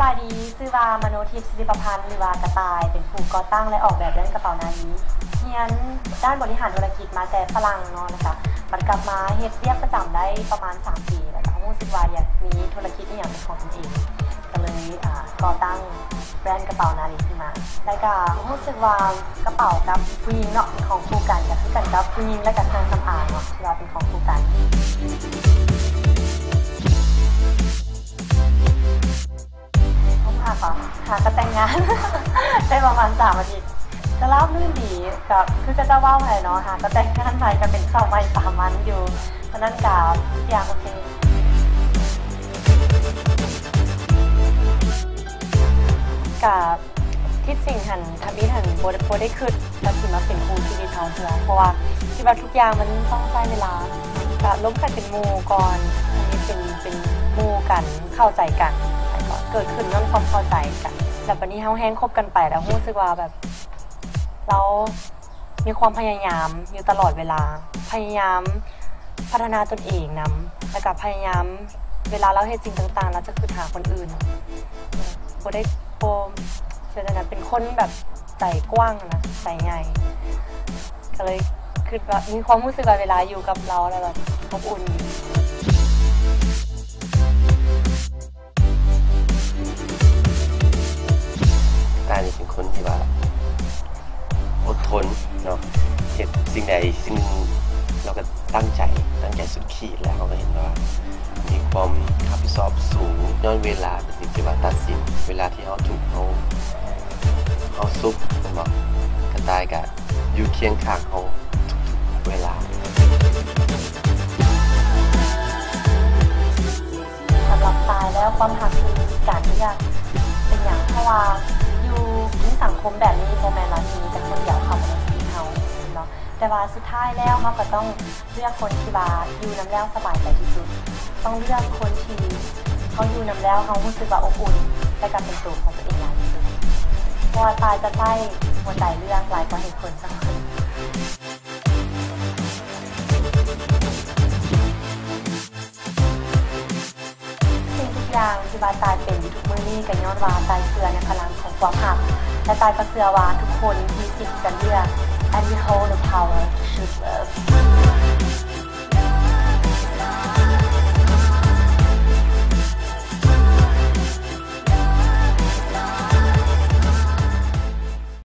ສະບາຍດີ, ຊື່ວ່າ ມະໂນທິບ ສິລິປະພັນ ຫຼືວ່າກະຕ່າຍ, ເປັນຜູ້ກໍ່ຕັ້ງ ແລະ ອອກແບບແບຣນກະເປົານາລີ. ຮຽນດ້ານບໍລິຫານທຸລະກິດມາແຕ່ຝຣັ່ງເນາະ, ແລ້ວກະບັດກັບມາເຮັດວຽກປະຈຳໄດ້ປະມານສາມປີ ແລ້ວກະຮູ້ສຶກວ່າຢາກມີທຸລະກິດອີ່ຫຍັງເປັນຂອງຕົນເອງ, ກະເລີຍ ອ່າ ກໍ່ຕັ້ງແບຣນກະເປົານາລີຂຶ້ນມາ. ແລ້ວກະຮູ້ສຶກວ່າ ກະເປົາກັບຜູ້ຍິງເນາະ ເປັນຂອງຄູ່ກັນ, ກະຄືກັນກັບຜູ້ຍິງ ແລະ ກະເຄື່ອງສຳອາງເນາະ ທີ່ວ່າເປັນຂອງຄູ່ກັນ. ຄວາມຮັກຫວາ? ຫາກໍແຕ່ງງານ ໄດ້ປະມານສາມອາທິດ ກໍລາບລື່ນດີ, ກໍຄືເຂົາເຈົ້າເວົ້າຫັ້ນແຫຼະເນາະ, ຫາກໍແຕ່ງງານໃໝ່ ກໍເປັນເຂົ້າໃໝ່ປາມັນຢູ່. ສະນັ້ນກໍທຸກຢ່າງໂອເຄ. ກະທີ່ຈິງຫັ້ນ ທຳອິດຫັ້ນບໍ່ ບໍ່ໄດ້ຄິດວ່າຊິມາເປັນຄູ່ຊີວິດເຮົາເທື່ອ, ເພາະວ່າຄິດວ່າທຸກຢ່າງມັນຕ້ອງໃຊ້ເວລາ. ກະລົມກັນເປັນໝູ່ກ່ອນ, ທຳອິດເປັນ ເປັນໝູ່ກັນ, ເຂົ້າໃຈກັນ, ແລ້ວກໍເກີດຂຶ້ນຍ້ອນຄວາມເຂົ້າໃຈກັນ. ແລ້ວບາດນີ້ເຮົາແຮ່ງຄົບກັນໄປ ແລ້ວຮູ້ສຶກວ່າແບບ ລາວ ມີຄວາມພະຍາຍາມຢູ່ຕະຫຼອດເວລາ, ພະຍາຍາມພັດທະນາຕົນເອງນຳ, ແລ້ວກໍພະຍາຍາມ ເວລາລາວເຮັດສິ່ງຕ່າງໆ ລາວຈະຄິດຫາຄົນອື່ນ, ບໍ່ໄດ້ ບໍ່ ເປັນຄົນແບບໃຈກວ້າງນະ, ໃຈໃຫຍ່. ກໍເລີຍຄິດວ່າ ມີຄວາມຮູ້ສຶກວ່າເວລາຢູ່ກັບລາວແລ້ວແບບອົບອຸ່ນ. ຕາຍນີ້ເປັນຄົນທີ່ວ່າອົດທົນເນາະ, ເຮັດສິ່ງໃດສິ່ງໜຶ່ງລາວກໍຕັ້ງໃຈ, ຕັ້ງໃຈສຸດຂີດ ແລ້ວເຮົາກໍເຫັນວ່າມີຄວາມຮັບຜິດຊອບສູງ. ຍ້ອນເວລາເປັນສິ່ງທີ່ວ່າຕັດສິນ, ເວລາທີ່ເຮົາທຸກ ເຮົາ ເຮົາສຸກ ແມ່ນບໍ່? ກະຕ່າຍກະ ຢູ່ຄຽງຂ້າງເຮົາທຸກໆເວລາ. ສຳລັບຕາຍແລ້ວ ຄວາມຮັກຄືການເລືອກ. ເປັນຫຍັງ? ເພາະວ່າຢູ່ໃນສັງຄົມແບບນີ້ ບໍ່ແມ່ນວ່າຊິມີແຕ່ຄົນດຽວເຂົ້າມາໃນຊີວິດເຮົາເນາະ, ແຕ່ວ່າສຸດທ້າຍແລ້ວເຮົາກໍຕ້ອງເລືອກຄົນທີ່ວ່າຢູ່ນຳແລ້ວສະບາຍໃຈທີ່ສຸດ. ຕ້ອງເລືອກຄົນທີ່ເຮົາຢູ່ນຳແລ້ວເຮົາຮູ້ສຶກວ່າອົບອຸ່ນ ແລະ ກໍເປັນໂຕຂອງຕົວເອງຫຼາຍທີ່ສຸດ, ເພາະວ່າຕາຍຈະໃຊ້ຫົວໃຈເລືອກຫຼາຍກວ່າເຫດຜົນສຳຄັນ. ສິ່ງທຸກຢ່າງທີ່ວ່າຕາຍເປັນຢູ່ທຸກມື້ນີ້ ກໍຍ້ອນວ່າຕາຍເຊື່ອໃນພະລັງຂອງຄວາມຮັກ ແລະ ຕາຍກໍເຊື່ອວ່າທຸກຄົນມີສິດທີ່ຈະເລືອກ and we hold the power to choose love.